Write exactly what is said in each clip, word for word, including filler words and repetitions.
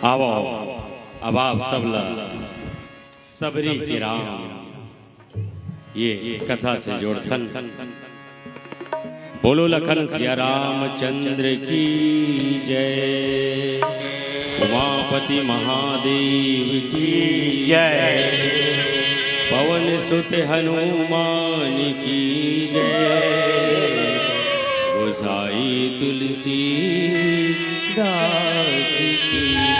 आवो, अब आप सब ला सबरी के राम ये कथा से जोड़थन। बोलो लखन सिया रामचंद्र की जय, उमापति महादेव की जय, पवन सुत हनुमान की जय, गोसाई तुलसीदास की जय।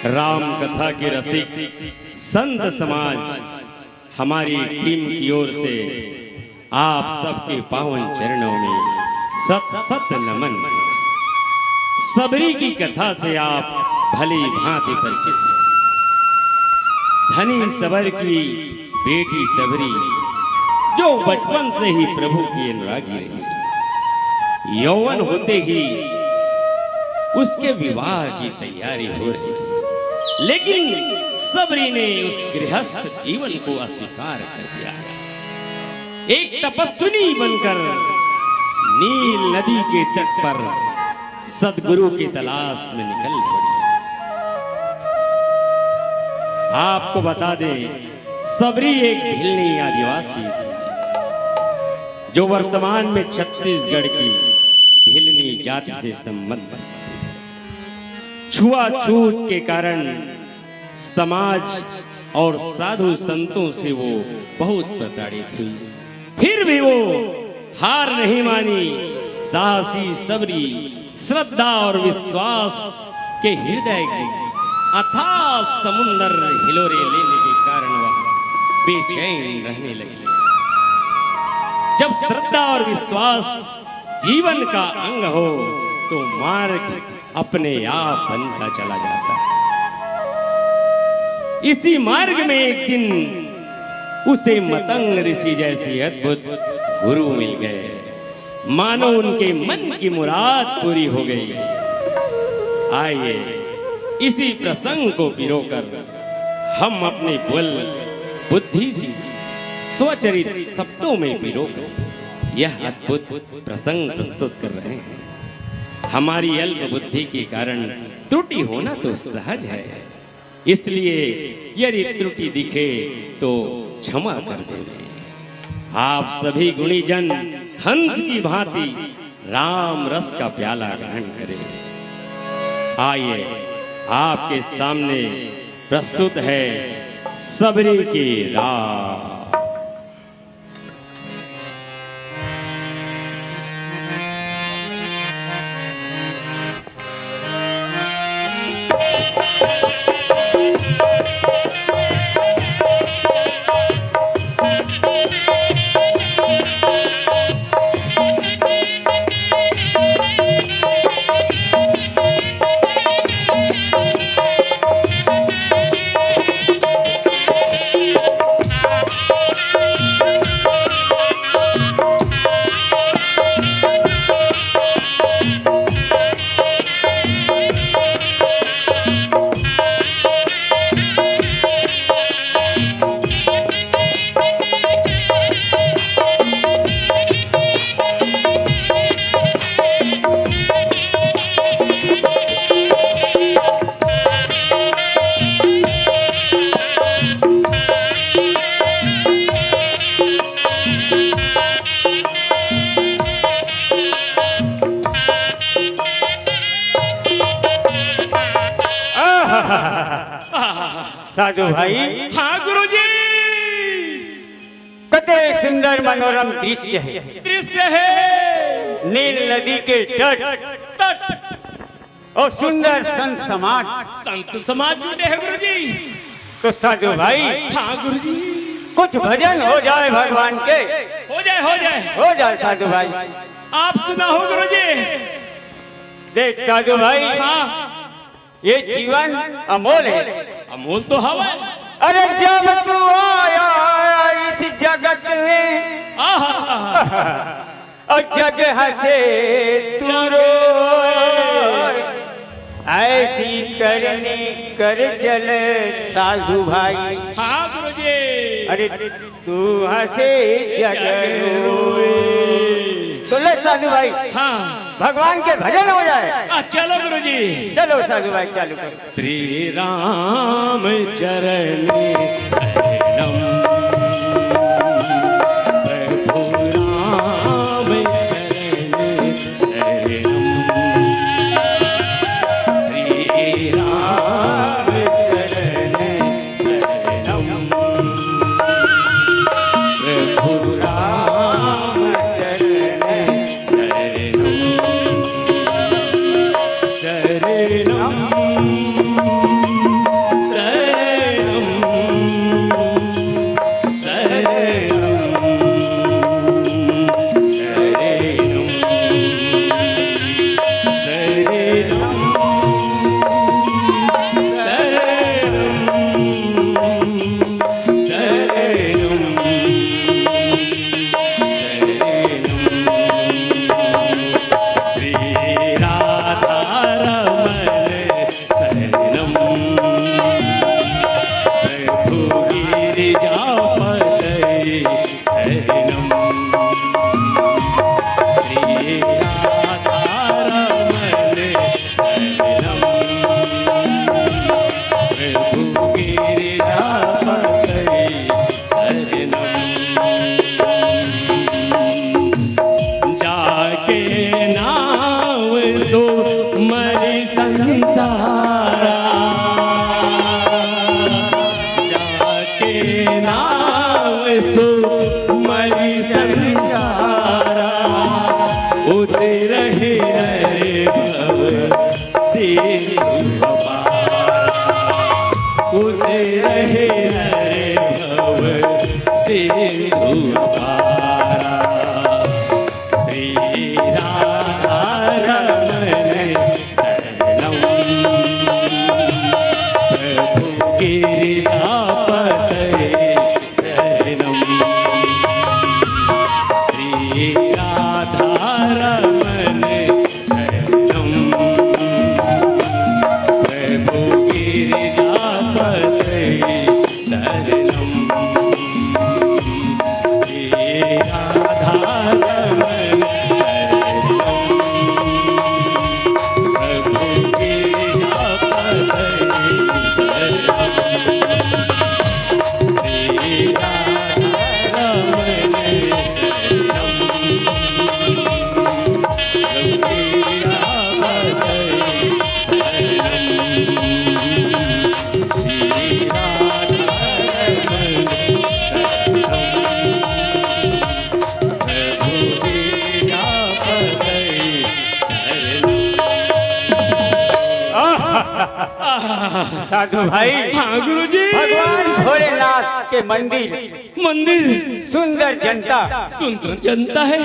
राम कथा के रसिक संत समाज, हमारी टीम की ओर से आप सबके पावन चरणों में सत सत नमन। सबरी की कथा से आप भली भांति परिचित हैं। धनी सबर की बेटी सबरी, जो बचपन से ही प्रभु की अनुरागी रही, यौवन होते ही उसके विवाह की तैयारी हो रही थी, लेकिन सबरी ने उस गृहस्थ जीवन को अस्वीकार कर दिया। एक तपस्विनी बनकर नील नदी के तट पर सदगुरु की तलाश में निकल पड़ी। आपको बता दें, सबरी एक भिलनी आदिवासी थी, जो वर्तमान में छत्तीसगढ़ की भिलनी जाति से संबद्ध थी। छुआछूत के कारण समाज और साधु संतों से वो बहुत प्रताड़ित हुई। फिर भी वो हार नहीं मानी। साहसी सबरी श्रद्धा और विश्वास के हृदय के अथाह समुंदर हिलोरे लेने के कारण वह बेचैन रहने लगी। जब श्रद्धा और विश्वास जीवन का अंग हो, तो मार्ग अपने आप बनता चला जाता है। इसी मार्ग में एक दिन उसे मतंग ऋषि जैसे अद्भुत गुरु मिल गए, मानो उनके मन की मुराद पूरी हो गई। आइए, इसी प्रसंग को पिरोकर हम अपने बल बुद्धि से स्वचरित शब्दों में पिरोकर यह अद्भुत प्रसंग प्रस्तुत कर रहे हैं। हमारी अल्प बुद्धि के कारण त्रुटि होना तो सहज है, इसलिए यदि त्रुटि दिखे तो क्षमा कर देंगे। आप सभी गुणीजन हंस की भांति राम रस का प्याला ग्रहण करें। आइए, आपके सामने प्रस्तुत है सबरी की राम। साधु भाई। हाँ गुरुजी। कते सुंदर मनोरम दृश्य हे। दृश्य हे। नील नदी के तट। तट। अउ सुंदर संत समाज। संत समाज जुटे हे गुरुजी। तो साधु भाई। हाँ गुरुजी। कुछ भजन हो जाए भगवान के। हो जाए, हो जाए। हो जाए साधु भाई। आप सुनाओ गुरुजी। देख साधु भाई। हाँ। ये जीवन अमोल हे। अमोल तो हवय। अरे जब तू आया इस जगत में, आहा। अउ जग हँसे तू रोए, ऐसी करनी कर चल साधु भाई। हाँ गुरुजी। अरे तू हँसे जग रोए। तो ले साधु भाई, हाँ। भगवान के भजन हो जाए। आ, चलो गुरुजी। चलो साधु भाई, चालू करो। श्री राम चरण शरणम, प्रभु राम चरण शरणम, श्री राम चरण शरणम, प्रभु राम चरण शरणम, शरणम, शरणम, शरणम, शरणम, शरणम, शरणम। शरणम, शरणम, श्री राधारमण शरणम, प्रभु गिरिजापतये शरणम, श्री राधारमण शरणम, प्रभु गिरिजापतये शरणम। जाके नाव सो मरि संसारा, जाके नाव सो मरि संसारा, उतरहि नर भव सिंधु अपारा, उतरहि नर भव सिंधु अपारा। श्री राधारमण शरणम, प्रभु गिरिजापतये शरणम, श्री राधारमण शरणम, प्रभु गिरिजापतये शरणम, श्री राधारमण शरणम, प्रभु गिरिजापतये शरणम, श्री राधारमण शरणम। साधु भाई, हाँ गुरुजी। भगवान भोलेनाथ के मंदिर, मंदिर। सुंदर जनता। सुंदर जनता हे।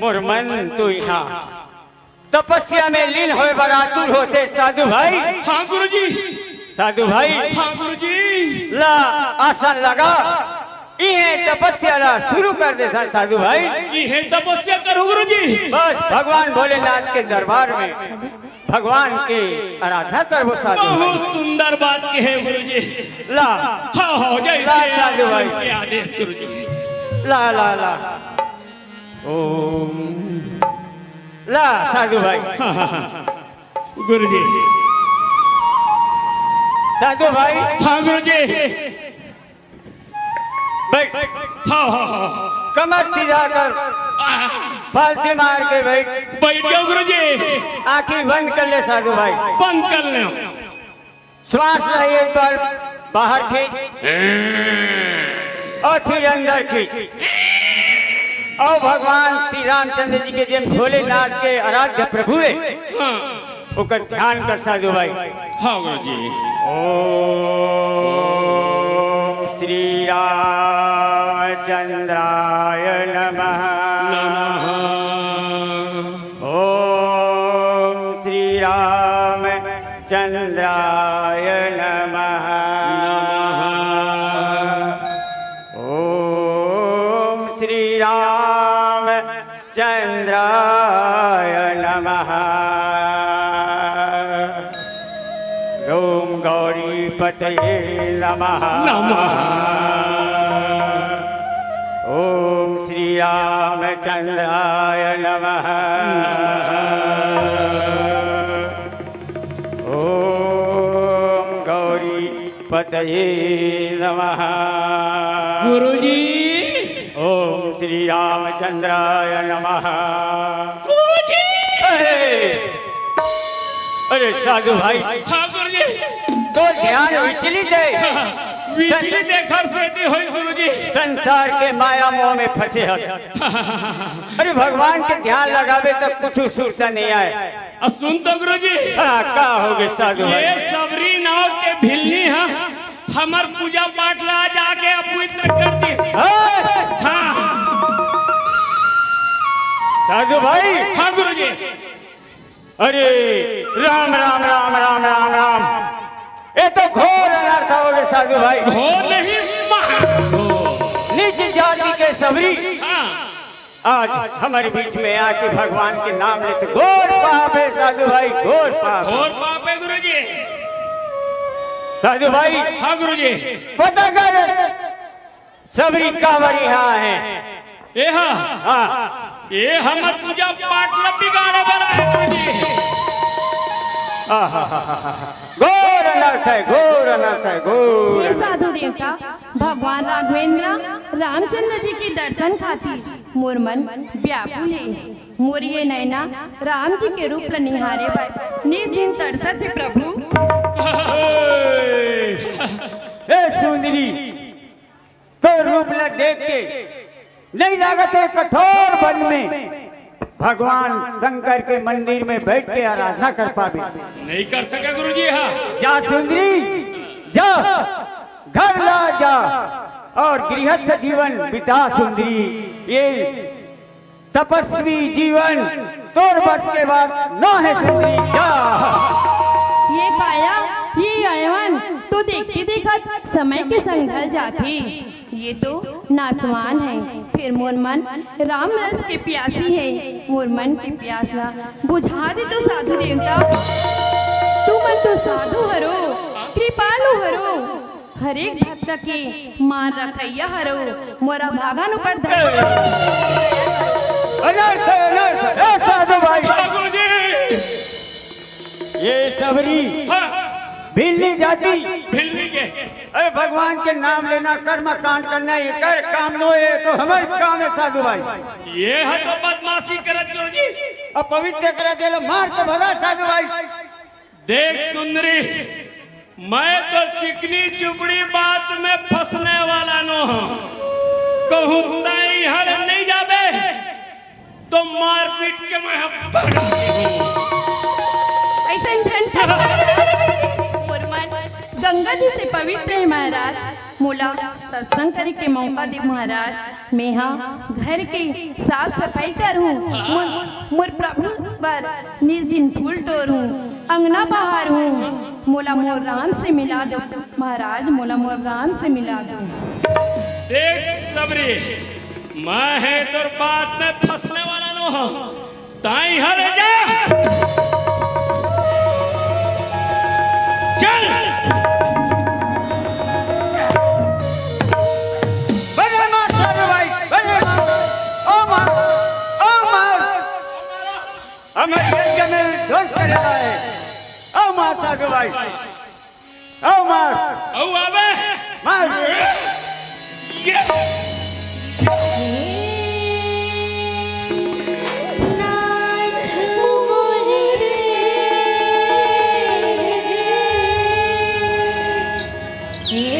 मोर मन तो इहाँ तपस्या में लीन होय बर आतुर होथे साधु भाई। हाँ गुरुजी। साधु भाई। हाँ गुरुजी। ला आसन लगा, इहें तपस्या ला शुरू कर देथन साधु भाई। इहें तपस्या करहूँ गुरुजी। बस भगवान भोलेनाथ के दरबार में भगवान के आराधना करबो साधु भाई। बहुत सुंदर बात कहे गुरुजी। ला। हाँ, हाँ, जैसे ला साधु भाई। आपके आदेश गुरुजी। ला, ला, ला। ओम। ला साधु भाई। हाँ, हाँ, हाँ। गुरुजी। साधु भाई। हाँ गुरुजी। बैठ। हाँ, हाँ, हाँ। कमर सीधा कर। आह। पालथी मार के बैठ। बैठ जाओ गुरुजी। आँखी बंद कर ले साधु भाई। बंद कर ले। श्वास ला एक बार बाहर खींच और फिर अंदर खींच। और भगवान श्री रामचंद्र जी के, जेन भोलेनाथ के आराध्य प्रभु हे, हाँ। ओकर ध्यान कर साधु भाई। हाँ गुरु जी। ओम श्री रामचंद्राय नमः। नमः। ओम श्री रामचंद्राय नमः। नमः। ओम श्री रामचंद्राय नमः। ओम गौरीपतये नमः। नमः। ओम श्री रामचंद्राय नमः। नमः। ओम गौरीपतये नमः। गुरुजी। ओम श्री रामचंद्राय नमः। गुरुजी। अरे, अरे साधु भाई, हाँ गुरुजी। तो ध्यान विचलित हे। विचलित एकर सेती होई गुरुजी। संसार के माया मोह में फंसे हस। अरे भगवान के ध्यान लगाबे त कुछु सुरता नइ आय। अ सुन तो गुरुजी। हाँ, का होगे साधु भाई? ये सबरी नाव के भिलनी ह हमर पूजा पाठ ला जाके अपवित्र कर दिस। हाँ। हाँ। साधु भाई। हाँ गुरुजी। अरे राम, राम, राम, राम, राम, राम। ये तो घोर अनर्थ होगे साधु भाई। घोर नहीं, महाघोर। नीच जाति के सबरी। हाँ। आज हमर बीच में आके भगवान के नाम लेत, घोर पाप हे साधु भाई, घोर पाप। घोर पाप हे गुरुजी। साधु भाई। हाँ गुरुजी। पता कर, सबरी काबर इहाँ हे? ए हा। हाँ। ए हमर पूजा पाठ ला बिगाड़े बर आए गुरुजी। आहा, घोर अनर्थ हे, घोर अनर्थ हे, घोर हे अनर्थ। साधु देवता, भगवान राघवेंद्र रामचंद्र जी के दर्शन खातिर मोर मन व्याकुल हे। मोर ये नैना राम जी के रूप ल निहारे बर निस दिन तरसत हे प्रभु। हे सुंदरी, तोर रूप ल देख के नइ लागत हे कठोर वन में भगवान शंकर के मंदिर में बैठ के आराधना कर पाबे। नइ कर सके गुरुजी, हाँ। जा सुंदरी, जा, घर ला जा और गृहस्थ जीवन बिता सुंदरी। ये तपस्वी जीवन तोर बस के बात नोहे सुंदरी, जा। ये काया, ये अयवन तो देखते देखत समय के संग ढल जाथे। ये तो नासवान हे, फेर मोर मन राम रस के प्यासी हे। मोर मन के प्यास ला बुझा दे तो साधु देवता। तुमन तो साधु हरो, कृपालु हरो, हर एक भक्त के मान रखइया हरो, मोर अभागन ऊपर धर। अनर्थ, अनर्थ, ए साधु भाई। हाँ, गुरुजी। ये सबरी हाँ। भिलनी जाति। भिलनी के। अरे भगवान के नाम लेना, कर्म कांड करना, एकर काम नोहे, तो हमर काम हे साधु भाई। ये ह तो बदमाशी करत गुरुजी। अपवित्र कर देला, मार के भगा साधु भाई। देख सुंदरी, मैं तो चिकनी चुपड़ी बात में फंसने वाला नोहंव। कहूँ तैं इहाँ ले नइ जाबे, तो मारपीट के मैं भगा देहूँ। अइसन झन फटकार। मोर मन गंगा जी से पवित्र हे महाराज, मोला सत्संग करे के मौका दे महाराज। मेहा घर के साफ सफाई करहूँ, मोर, मोर प्रभु बर निस दिन फूल टोरहूँ, अंगना बहारहूँ। मोला मोर राम से मिला दो महाराज, मोला मोर राम से मिला दो। देख सबरी, मैं ह तोर बात में फंसने वाला नोहंव। तैं इहाँ ले जा। चल। बने मार साधु भाई, बने मार। ओ मार, ओ मार। हमर यज्ञ में ध्वस्त करे हे। ओ मार साधु भाई। अउ मार। अउ आबे। मार। ये।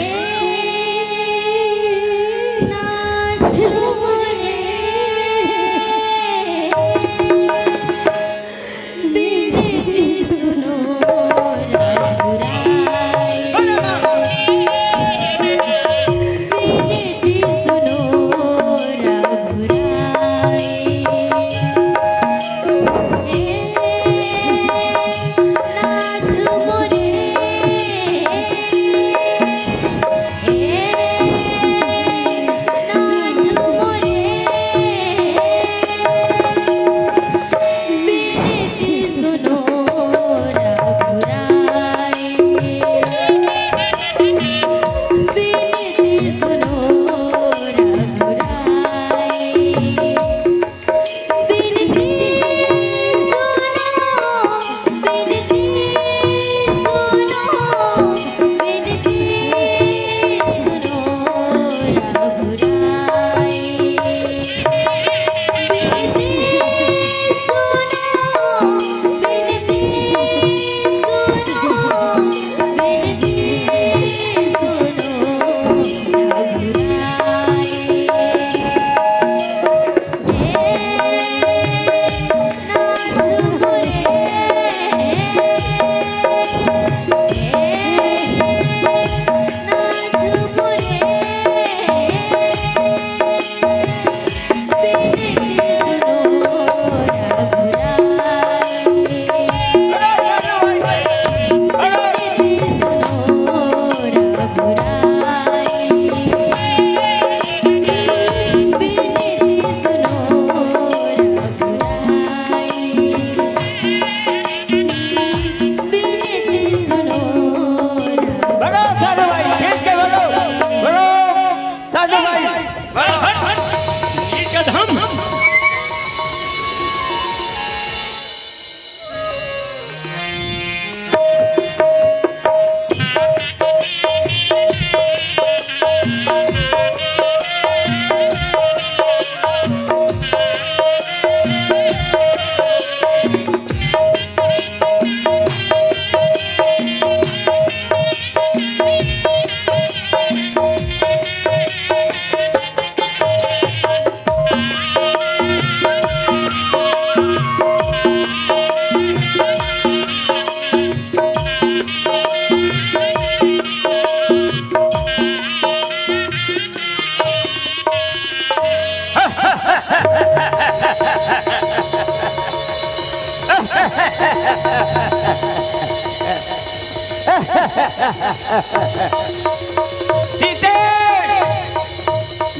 सीते,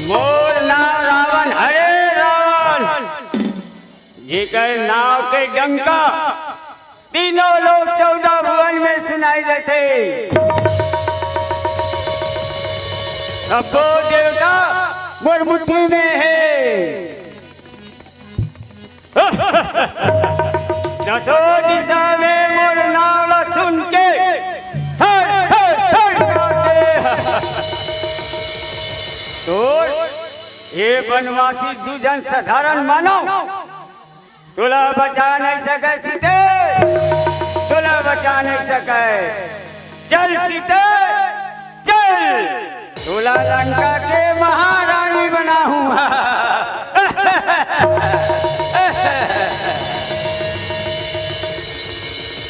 मोर नाव रावण हरे रावण, जेकर नाव के डंका तीनों लोक चौदह भुवन में सुनाई देथे। सब्बो देवता मोर मुट्ठी में हे। दसों दिशा में मोर नाव ला सुन के थर थर थर कांपथे। तो ये बनवासी दुर्जन साधारण मानव तोला बचा नहीं सके सीते, तोला बचा नहीं सके। चल सीते, चल, तोला लंका के महारानी बनाहूं।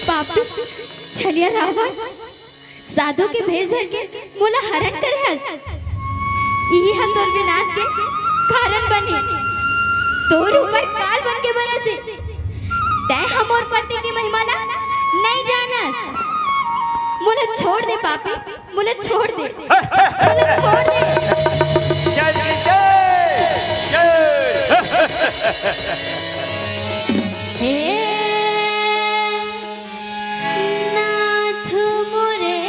पापी छलिया रावण, साधु के भेष धर के मोला हरण करे हस। इही ह तोर विनाश के कारण बने। तोर ऊपर काल बन के बरसे। तैं ह मोर पति के महिमा ला नइ जानस। मोला छोड़ दे पापी, मोला छोड़ दे, मोला छोड़ दे। जल्दी चल, चल। हे नाथ मोरे,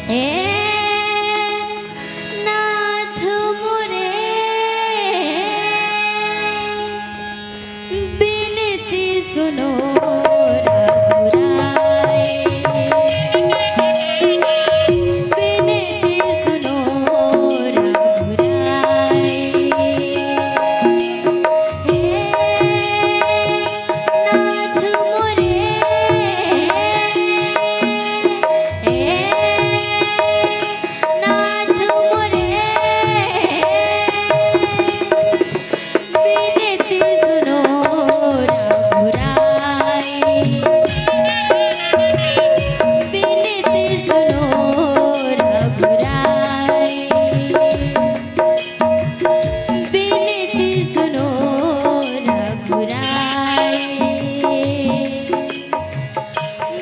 हे नाथ मोरे, बिनती सुनो रघुराई, बिनती सुनो रघुराई। हे नाथ मोरे, हे नाथ मोरे, बिनती सुनो रघुराई, बिनती सुनो रघुराई। बिनती सुनो रघुराई,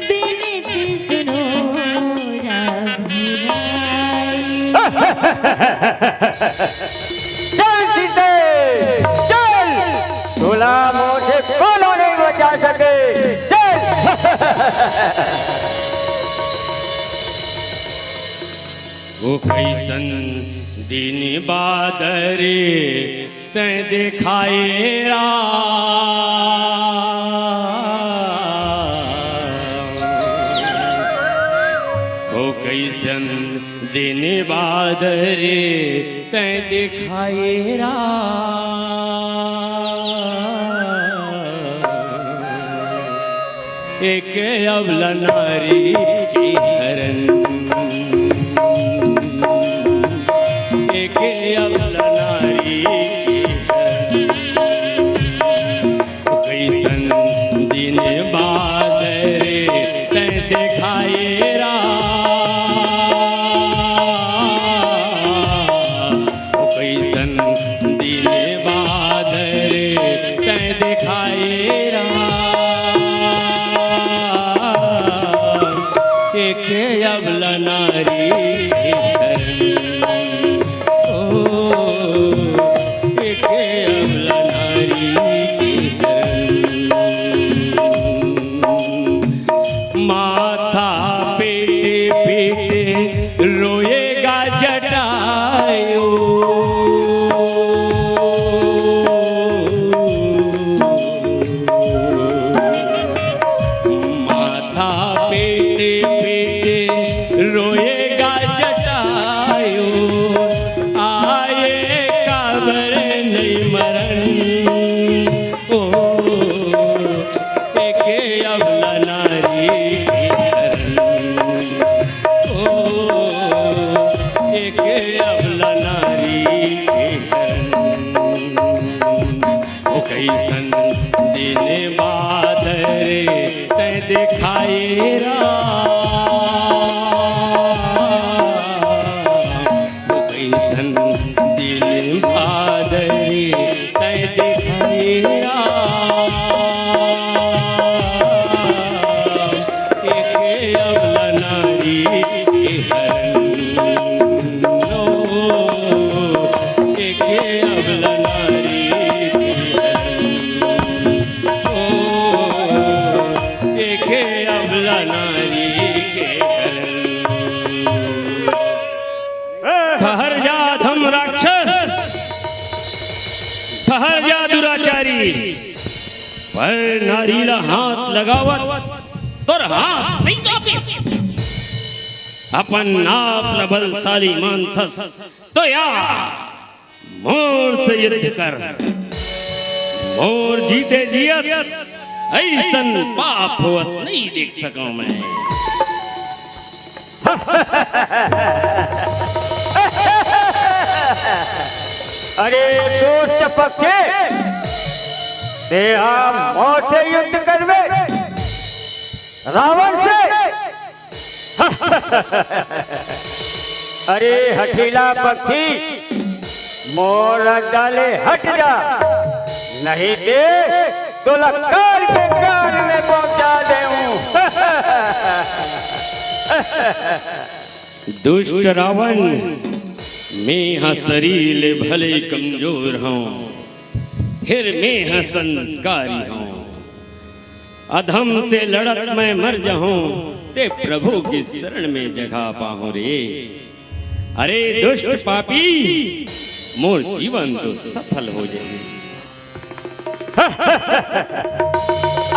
बिनती सुनो रघुराई। चल सीते, चल, तोला मोर से कोनो नहीं बचा सके। चल। ओ कइसन दिन बादर तैं देखाए राम। ओ कइसन दिन बादर तैं देखाए राम। एक अबला नारी के हरन, एक अबला नारी के हरन। कइसन दिन बादर तैं देखाए राम। ओ कइसन दिन बादर तैं देखाए राम। एक अबला नारी के हरन। ओ, एक अबला नारी के हरन। माथा पीट पीट रोएगा जटायु। माथा पीट पीट रोएगा जटायु। आए काबर नहीं मरन। ओ, एक अबला नारी के हरन। ओ, एक अबला नारी के हरन। ओ कइसन दिन बादर तैं देखाए राम। के हरन, ओ, एके अबला नारी के हरन, ओ, एके अबला नारी के हरन। ठहर जा अधम राक्षस, ठहर जा दुराचारी, पर नारी ला हाथ लगावत तोर हाथ नइ कांपिस। अपन आप ला बलशाली मानथस तो या मोर से युद्ध कर। मोर जीते जियत अइसन पाप होवत नइ देख सकंव मैं। अरे दुष्ट पक्षी, तेहा मोर से युद्ध करबे, रावण से? अरे हठीला पक्षी, मोर रद्दा ले हट जा, नहीं ते तोला काल के काल में पहुंचा देहूं। दुष्ट रावण, मेंह शरीर ले भले कमजोर हंव, फेर मेंह संस्कारी हंव। अधम से लड़त मैं मर जहंव, ते प्रभु के शरण में जगह पाहूं रे। अरे दुष्ट पापी, मोर जीवन तो सफल हो जाही। आ,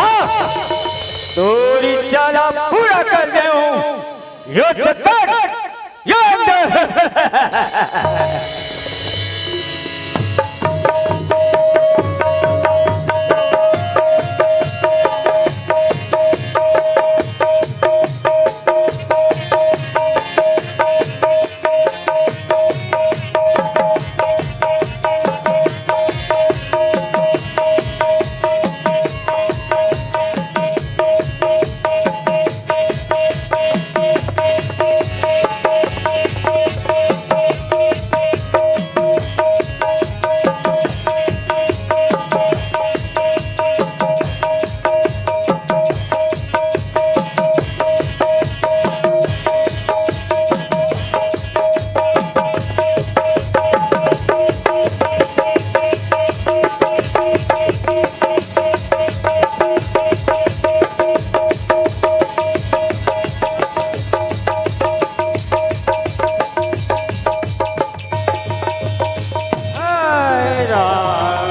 तोर इच्छा ला पूरा कर देहूं। युद्ध कर, युद्ध। हाय राम,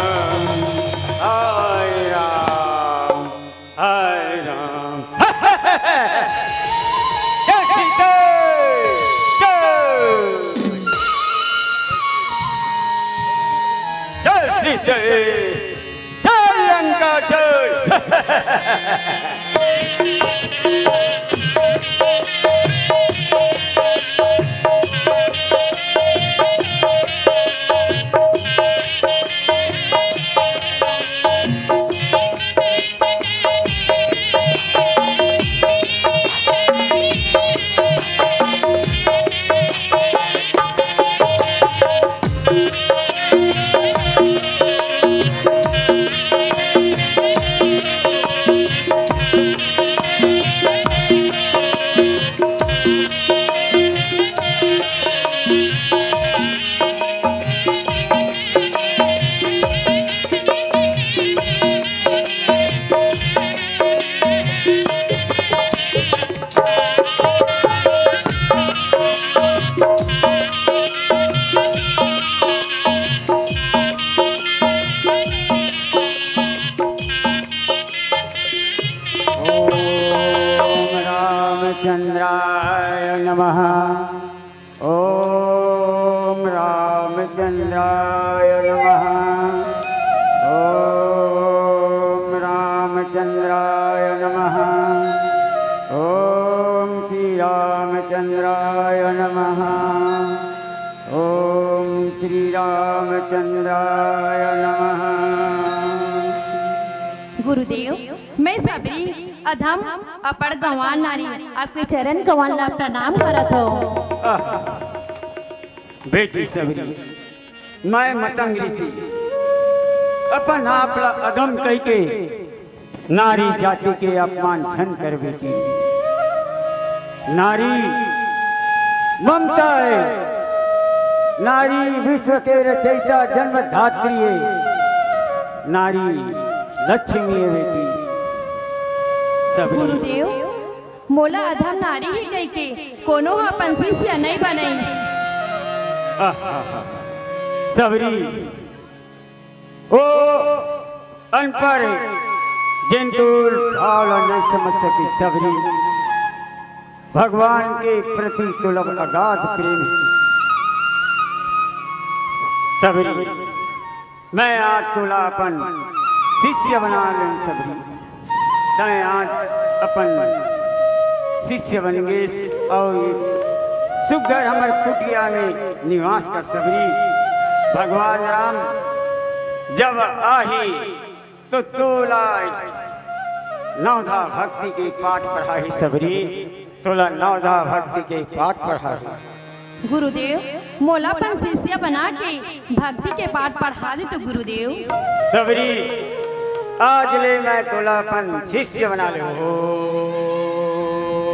हाय राम, हाय राम। जय श्री देव, जय। जय श्री देव, जय लंका जय। ॐ रामचन्द्राय नमः। ॐ रामचन्द्राय नमः। ॐ रामचन्द्राय नमः। ॐ श्रीरामचन्द्राय नमः। ॐ श्रीरामचन्द्राय नमः। गुरुदेव, मैं सबरी अधम अपड़ गंवार नारी आपके चरण कमल ला प्रणाम करत हंव। आह, बेटी सबरी, मैं मतंग ऋषि अपन आप ला अधम कहिके नारी जाति के अपमान झन कर बेटी। नारी ममता हे, नारी विश्व के रचयिता जन्मधात्री हे, नारी लक्ष्मी हे बेटी। सबरी। गुरुदेव, मोला अधम नारी हे कहिके कोनो ह अपन शिष्य नइ बनइस। आहा, सबरी, ओ अनपढ़ हे, जेन तोर भाव ला नइ समझ सके सबरी। भगवान के प्रति तोला अगाध प्रेम हे सबरी। मैं आज तोला अपन शिष्य बना लेंव सबरी। तैं आज अपन शिष्य बन गेस अउ सुग्घर हमर कुटिया में निवास कर सबरी। भगवान राम जब आही तो तोला नवधा भक्ति के पाठ पढ़ाही सबरी, तोला नवधा भक्ति के पाठ पढ़ाही। गुरुदेव, मोला अपन शिष्य बना के भक्ति के पाठ पढ़ा दे तो गुरुदेव। सबरी, आज ले मैं तोला अपन शिष्य बना ले।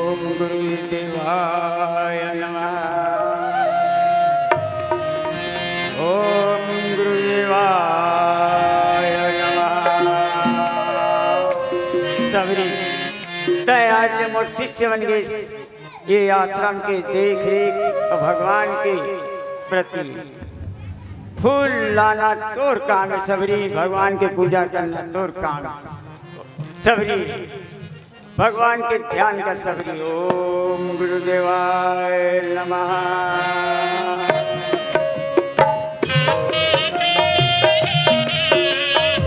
ओम गुरुदेवाय नमः। ओम गुरुदेवाय नमः। सबरी, तैं आज ले मोर शिष्य बन गेस। ये आश्रम के देख रेख अउ भगवान के प्रति फूल लाना तोर काम हे सबरी, भगवान के पूजा करना तोर काम हे सबरी। भगवान के ध्यान कर सबरी। ओम गुरुदेवाय नमः।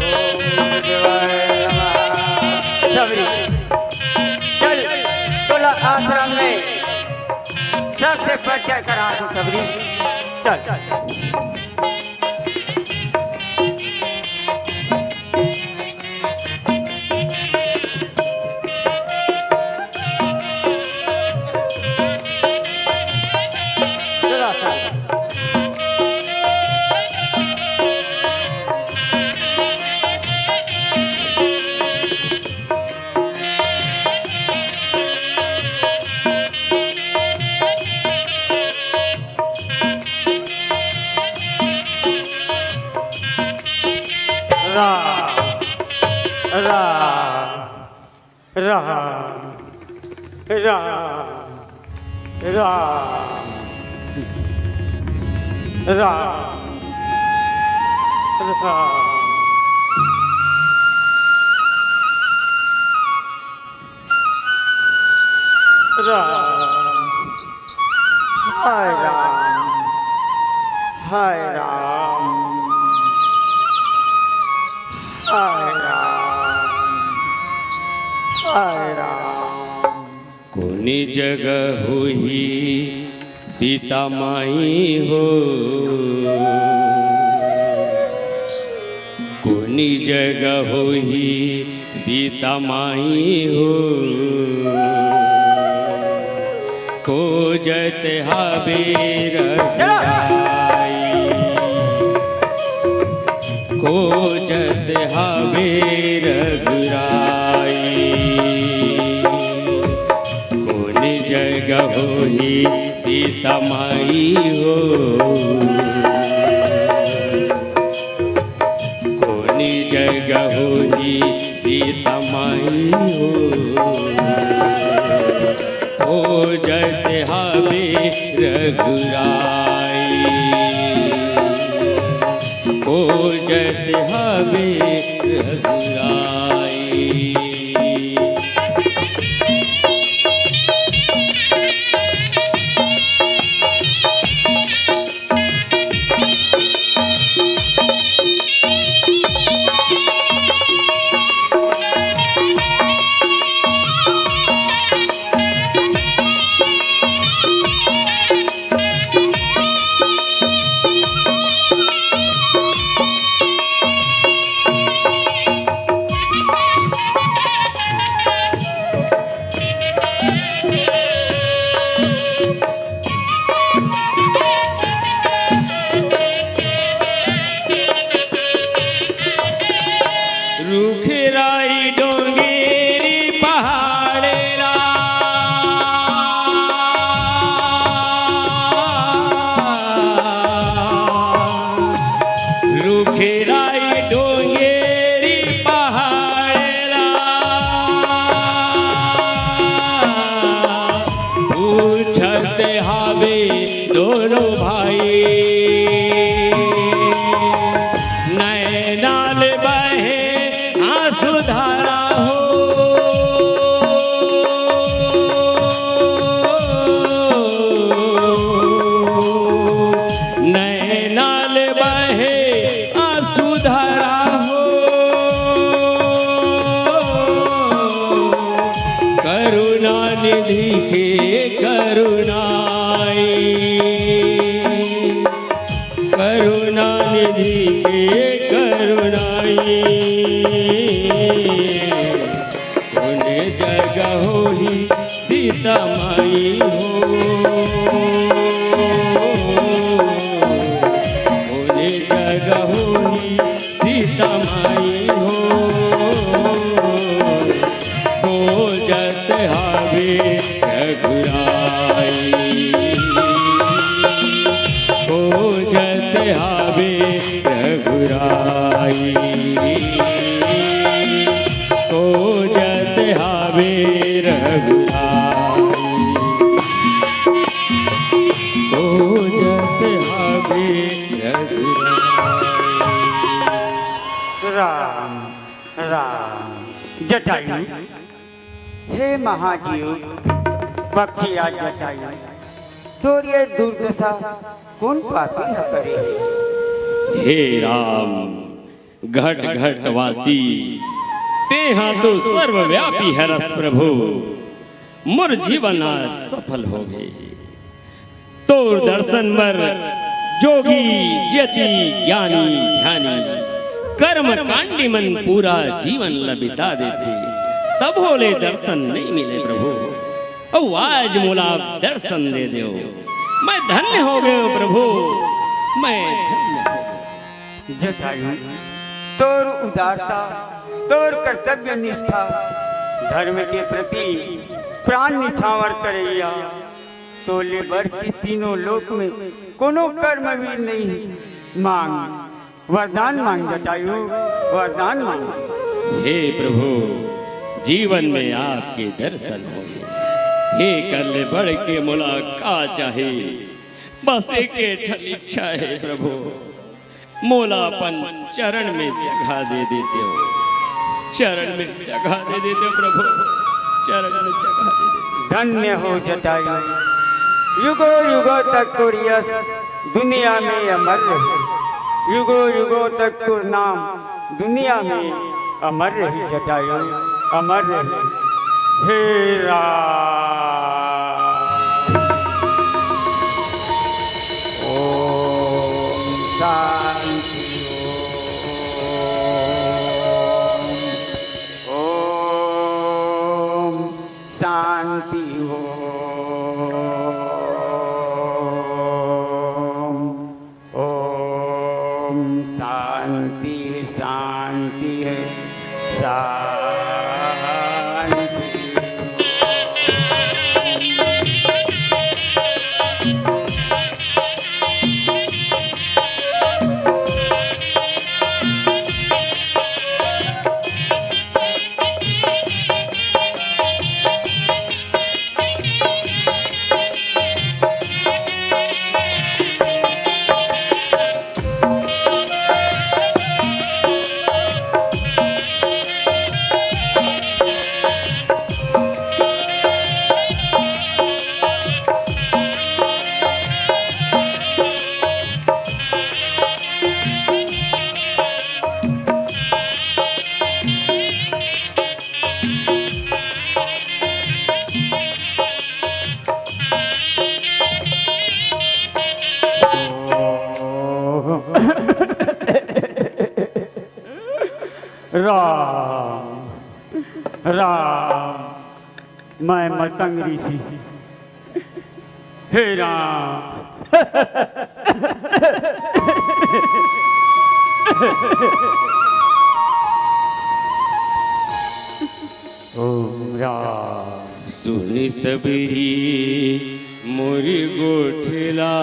ओम गुरुदेवाय नमः। सबरी, चल, तोला आश्रम में सबसे परिचय करा दूं सबरी। चल। राम, राम, राम, राम, राम, राम, राम। राम, हाय राम, हाय राम, हाय राम, हाय राम। कोनी जगह होही सीता माई हो, कोनी जगह होही सीता माई हो, खोजत हाबे रघुराई, खोजत हाबे रघुराई। कोन जगह होही सीता माई हो, कोन जगह होही सीता माई हो, खोजत हाबे रघुराई, खोजत हाबे रघुराई। करते हावे दोनों भाई, नैना ले बहे आंसू धारा हो, नैना ले बहे आंसू धारा हो, करुणा निधि के करुणाई, करुणा निधि के करुणाई, कोन जग होही सीता माई हो, कोन जग होही सीता माई हो, खोजत हावे रघुराई, खोजत हावे रघुराई, खोजत हावे रघुराई, खोजत हावे रघुराई। राम, राम। जटायु, हे महाजीव पक्षीराज जटायु, तोर ये दुर्दशा कोन पापी ह करे? हे राम, घट घट वासी, तेहा तो सर्वव्यापी हरस प्रभु। मोर जीवन आज सफल होगे। तोर दर्शन बर जोगी, जति, ज्ञानी, ध्यानी, कर्मकांडी मन पूरा जीवन ल बिता देथे, तभो ले दर्शन नइ मिले प्रभु। अउ आज मोला दर्शन दे देव। मैं धन्य हो गयो प्रभु, मैं धन्य हो गयो। जटायु, तोर उदारता, तोर कर्तव्य निष्ठा, धर्म के प्रति प्राण निछावर करइया, तोले बढ़ के तीनों लोक में कोनो कर्मवीर नहीं। मांग, वरदान मांग जटायु, वरदान मांग। हे प्रभु, जीवन में आपके दर्शन होए, हे कर ले बढ़ के मोला का चाहे, बस एक ठन इच्छा हे प्रभु, मोला अपन चरण में जगह दे देते हो, चरण में जगह दे देते हो प्रभु, चरण में जगह दे देते हो। धन्य हो जटायु, युगों युगों तक तोर यश दुनिया में अमर रहे, युगों युगों तक तोर नाम दुनिया में अमर रही जटायु, अमर रही। हे राम। ओम शांति, ओम, ओम शांति, ओम। ओम शांति शांति शांति। राम, राम, मैं मतंग ऋषि। हे राम। ओम राम। सुन सबरी मोर गोठला,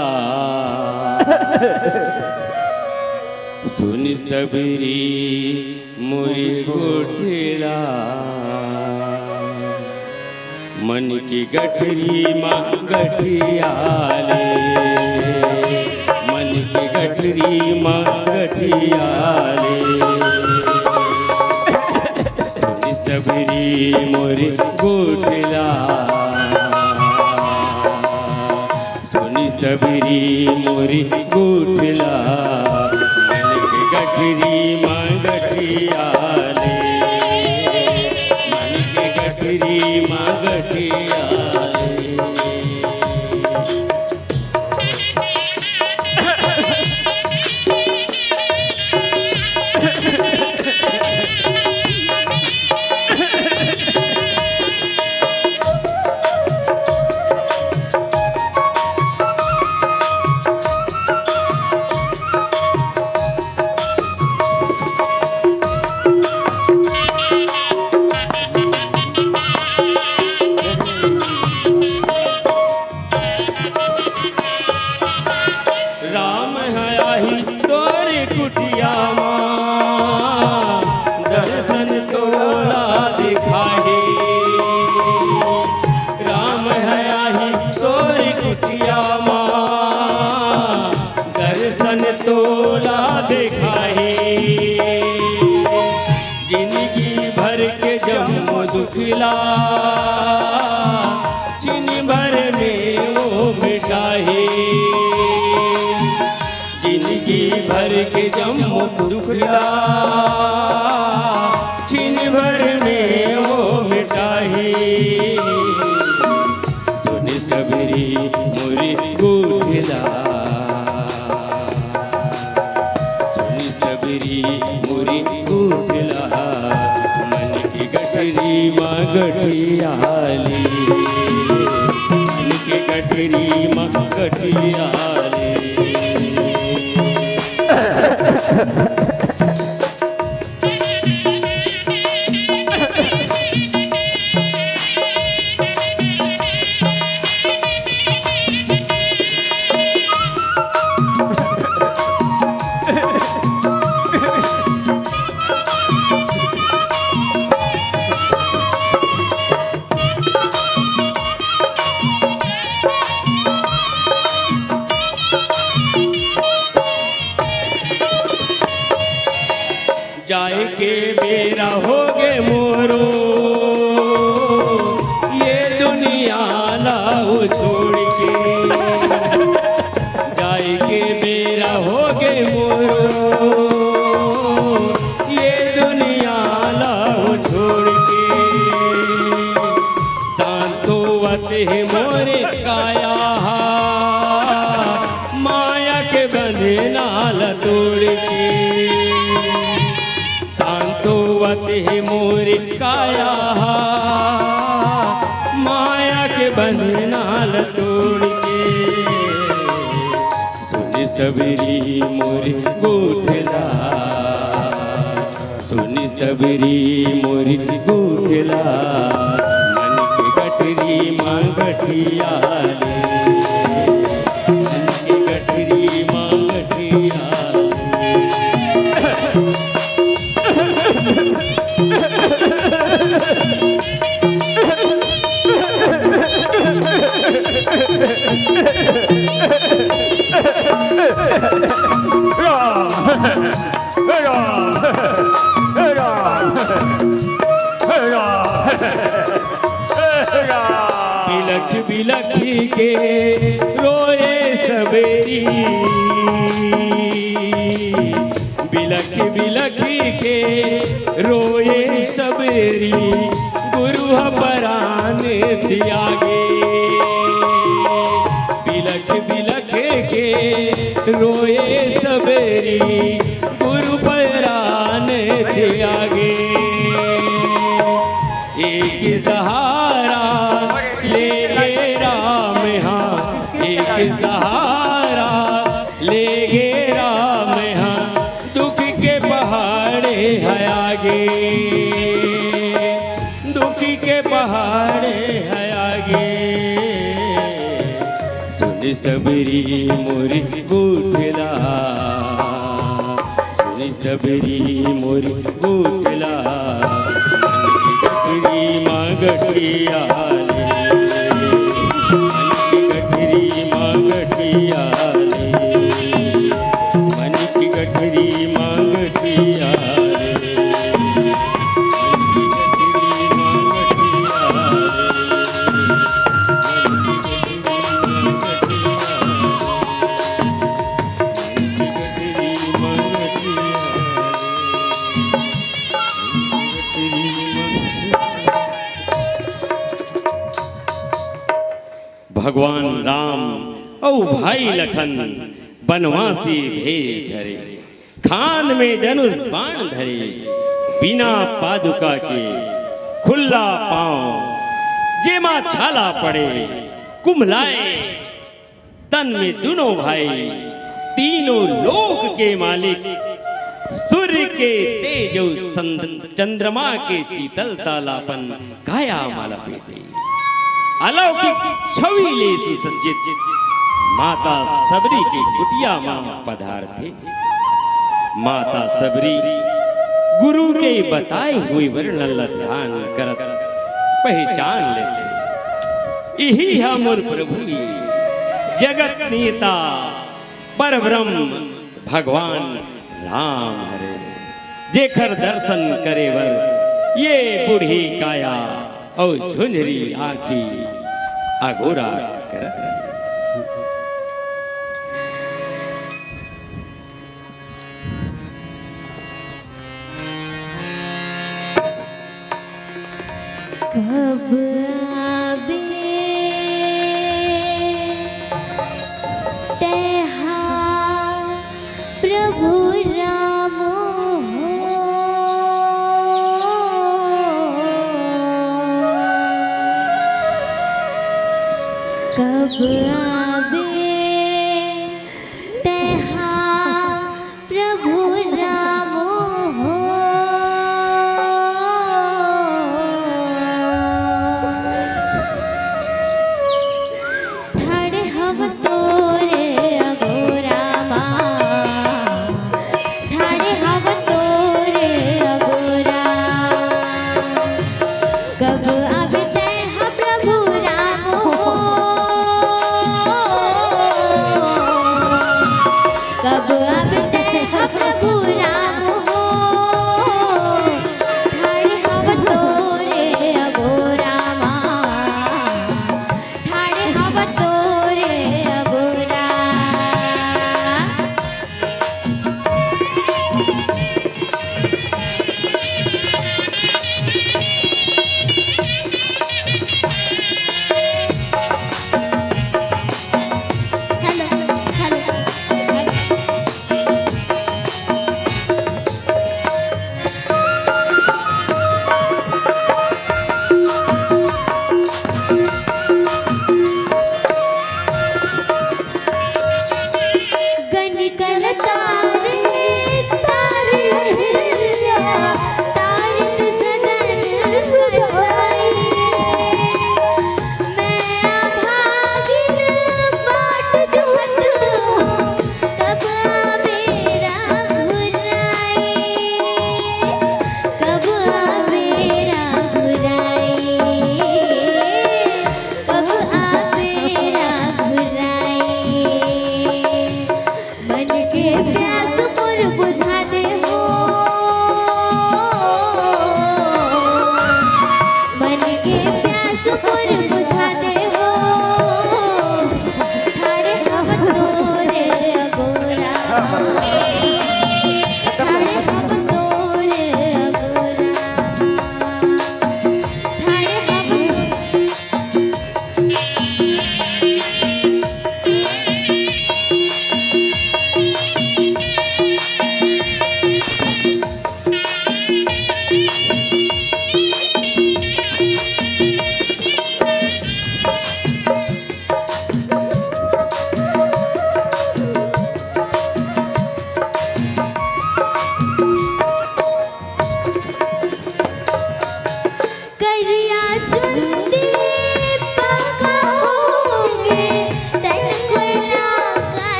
सुन सबरी मोर गोठला, मन के गठरी म गठिया ले, मन के गठरी म गठिया ले। सुन सबरी मोर गोठ ला, सुन सबरी मोर गोठ ला, मन के गठरी म गठिया ले, मन के गठरी म गठिया ले। राम ह आही तोर कुटिया मा, दर्शन तोला दिखाही। राम ह आही तोर कुटिया मा, दर्शन तोला दिखाही। जिनगी भर के जम्मो दुखला, छिन भर में वो मिटाही। जिनगी भर के जम्मो दुखला, छिन भर में वो मिटाही। सुन सबरी मोर गोठ ला, सुन सबरी मोर गोठ ला, मन के गठरी म गठिया ले, मन के गठरी म गठिया ले। जाय के बेरा होगे मोरो, ये दुनिया ला वो छोड़ के। जाय के बेरा होगे मोरो, ये दुनिया ला वो छोड़ के। सांतोवत हे मोर काया हा, माया के बंधना ला तोड़ के। सांतोवत हे मोर काया हा, माया के बंधना ला तोड़ के। सुन सबरी मोर गोठ ला, सुन सबरी मोर गोठ ला, मन के गठरी म गठिया ले, मन के गठरी म गठिया ले। बिलख बिलख के रोए सबेरी, बिलख बिलख के रोए सबेरी, गुरु ह परान त्यागे। बिलख बिलख के रोए सबेरी, गुरु परान त्यागे। एक सहारा लेगे राम हा, एक सहारा लेगे राम हा, दुख के पहाड़े है आगे, दुख के पहाड़े है आगे। सुन सबरी मोर गोठ ला, सुन सबरी मोर गोठ ला, मन के गठरी म गठिया ले। राम अउ भाई लखन बनवासी भेज धरे। खान में धनुष बाण धरे, बिना पादुका के खुल्ला पांव, जेमा छाला पड़े, कुम्हलाए तन में दुनों भाई, तीनों लोक के मालिक, सूर्य के तेज अउ संद-, चंद्रमा के शीतलता ला अपन काया म लपेटे। अलौकिक छवि ले सुसज्जित माता सबरी के कुटिया म पधारथे। माता सबरी गुरु के बताए हुए वर्णन ला ध्यान करत पहचान लेथे। इही ह मोर प्रभु ये जगत नेता परब्रह्म भगवान राम हरे, जेकर दर्शन करे बर ये बूढ़ी काया अउ झुंझरी आँखी अगोरा करत हे। कब आबे तेहा प्रभु राम हो।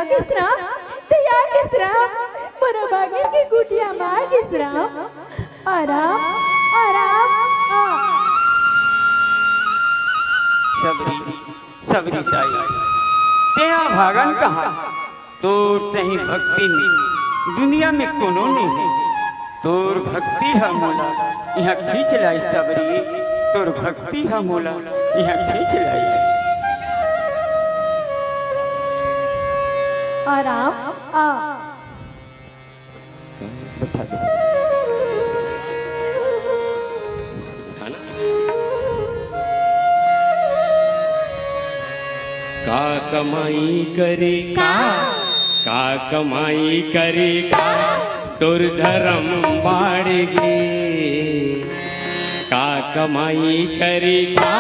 गिस राम, तैं आ गिस राम, मोर भागिन के कुटिया म आ गिस राम। आ राम, आ राम, आ। सबरी, सबरी दाई, तें हा भागन कहाँ? तोर सही भक्तिन दुनिया में कोनो नइ हे। तोर भक्ति ह मोला इहाँ खींच लाइस सबरी, तोर भक्ति ह मोला इहाँ खींच लाइस। आ राम, आ। का कमाई करे का, का कमाई करे का, तोर धरम बाढ़ गे। का कमाई करे का,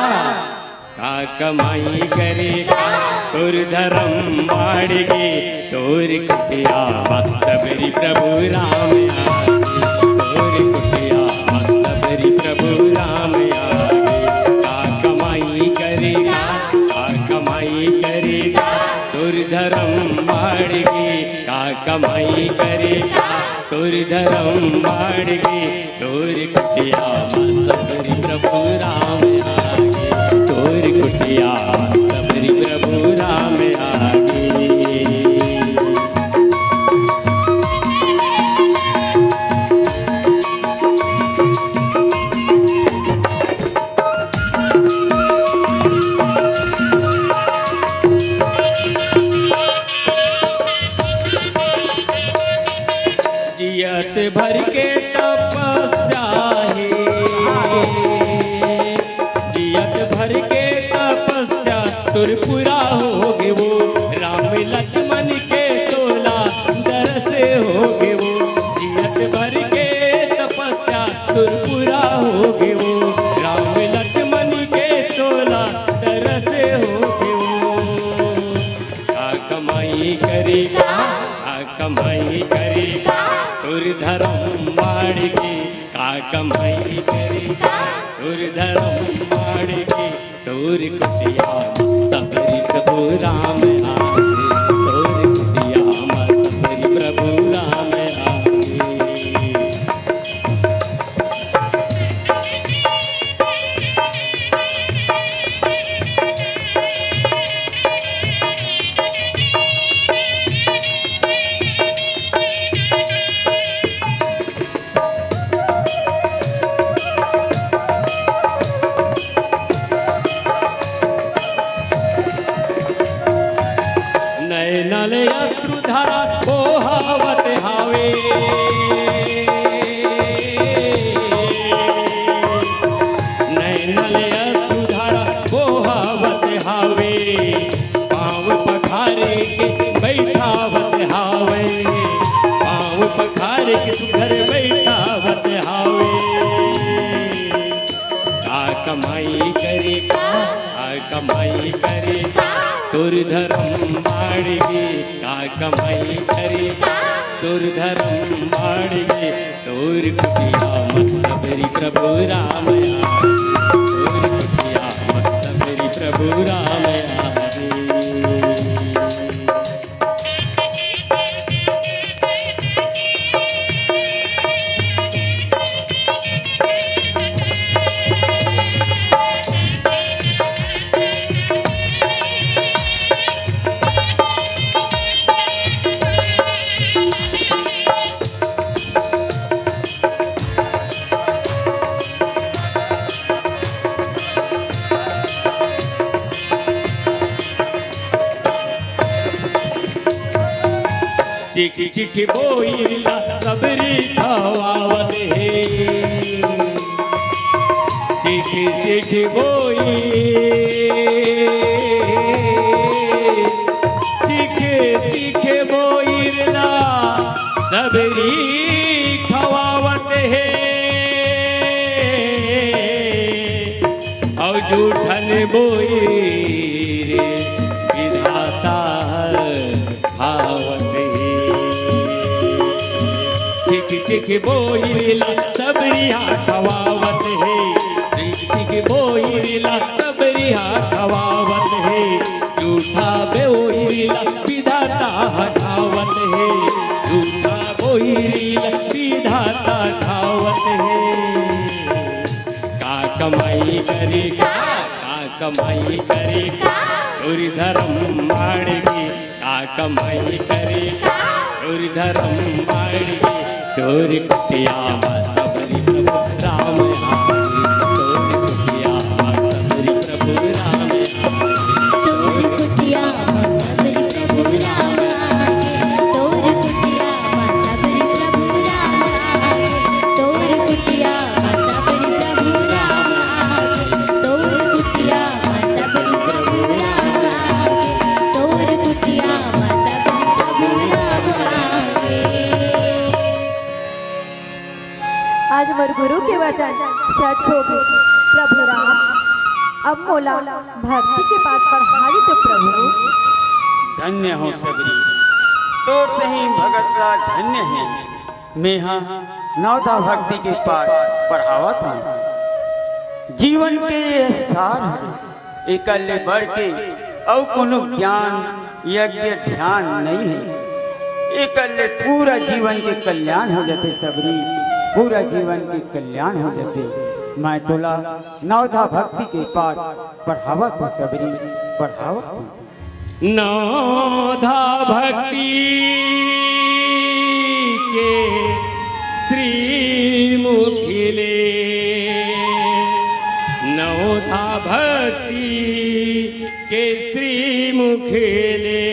का कमाई करे का, तोर धरम बाढ़ गे। तोर कुटिया म सबरी प्रभु राम आगे, तोर कुटिया म सबरी प्रभु राम आगे। का कमाई करे का, का कमाई करे का, तोर धरम बाढ़ गे। का कमाई करे का, तोर धरम बाढ़ गे। तोर कुटिया म सबरी प्रभु राम आगे, तोर कुटिया म सबरी प्रभु राम आगे। जियत भर के तपस्या हे, जियत भर के तपस्या तोर पूरा होगे वो, राम लक्ष्मण के तोला दरस होगे वो। जियत भर के तपस्या तोर पूरा होगे वो, राम लक्ष्मण के तोला दरस होगे वो। का कमाई करे का, का कमाई करे का, तोर धरम बाढ़ गे। का कमाई करे का, तोर धरम बाढ़ गे। तोर कुटिया म सबरी प्रभु राम आगे, तोर कुटिया म सबरी प्रभु राम आगे। नैना ले अश्रुधारा बोहावत हावे, नैना ले अश्रुधारा बोहावत हावे, पाँव पखारे के बैठावत हावे, पाँव पखारे के सुघर बैठावत हावे। का कमाई करे का, का कमाई करे का, तोर धरम बाढ़ गे। का कमाई करे का, तोर धरम बाढ़ गे। तोर कुटिया म सबरी प्रभु राम आगे, तोर कुटिया म सबरी प्रभु राम आगे। चिखि चिखि बोइर ला सबरी खवावत हे। चिखि चिखि बोइर, चिखि चिखि बोइर ला सबरी खवावत हे। अउ जूठन बोइर विधाता आवत हे। चिखि चिखि बोइर ला सबरी हा खवावत हे, चिखि चिखि बोइर ला सबरी हा खवावत हे। जूठा बोइर ला विधाता ह करी का, का कमाई करी का, तोरी धरम बाड़गे, का कमाई करी का, तोरी धरम बाड़गे, तोरी कुटिया मा सबरी प्रभु राम आगे, तोरी कुटिया मा सबरी प्रभु राम आगे। तोरी कुटिया मा सबरी प्रभु राम आगे, तोरी कुटिया मा सबरी प्रभु राम आगे, तोरी कुटिया मा सबरी प्रभु राम आगे, तोरी कुटिया मा सबरी प्रभु राम आगे, तोरी कुटिया मा सबरी प्रभु राम आगे। आज मोर गुरु के वचन सच होगे। प्रभु राम, अब मोला भक्ति के पाठ पढ़ाही तो प्रभु। धन्य हो सबरी, तोर सही भगत ला धन्य हे। मेहा नवधा भक्ति के पाठ पढ़ावत हूँ। जीवन के ये सार हे, एकर ले बढ़ के अउ कोनो ज्ञान, यज्ञ, ध्यान नइ हे। एकर ले पूरा जीवन के कल्याण हो जथे सबरी, पूरा जीवन के कल्याण हो जथे। मैं तोला नवधा भक्ति के पाठ पढ़ावत हूँ सबरी, पढ़ावत हूँ। नवधा भक्ति के श्रीमुख ले, नवधा भक्ति के श्रीमुख ले,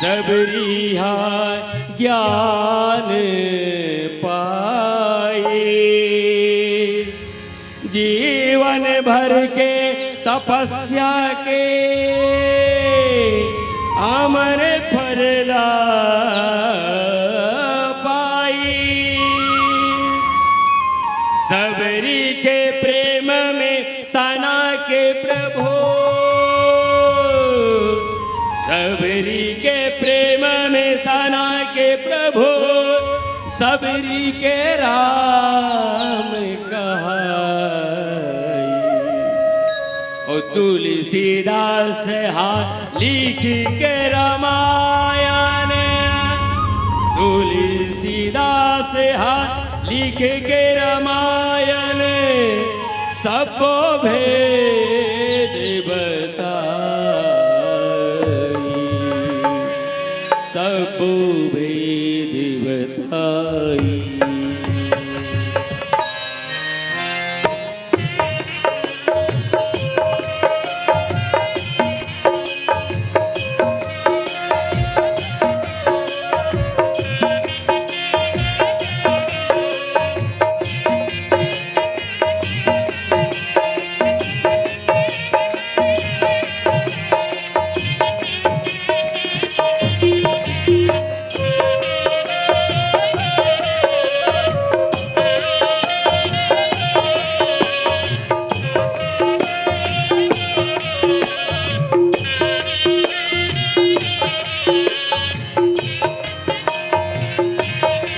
सबरी हा ज्ञान पाए। जीवन भर के तपस्या के अमर फल ला पाई। सबरी के प्रेम में सना के प्रभु, सबरी के प्रेम में सना के प्रभु, सबरी के राम कहाई। ओ तुलसीदास हा लिख के रामायण, तुलसीदास हा लिख के रामायण, सबो भेद बताई, सबो भेद बताई।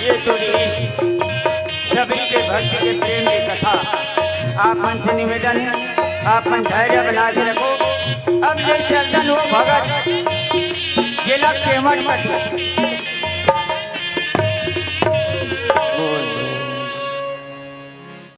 ये तो रही सबरी के भक्त के प्रेम के कथा। आप मन से निवेदन हे, आप मन धैर्य बना के रखो। अब ले चलथन वो भगत, जेला केवट कथे।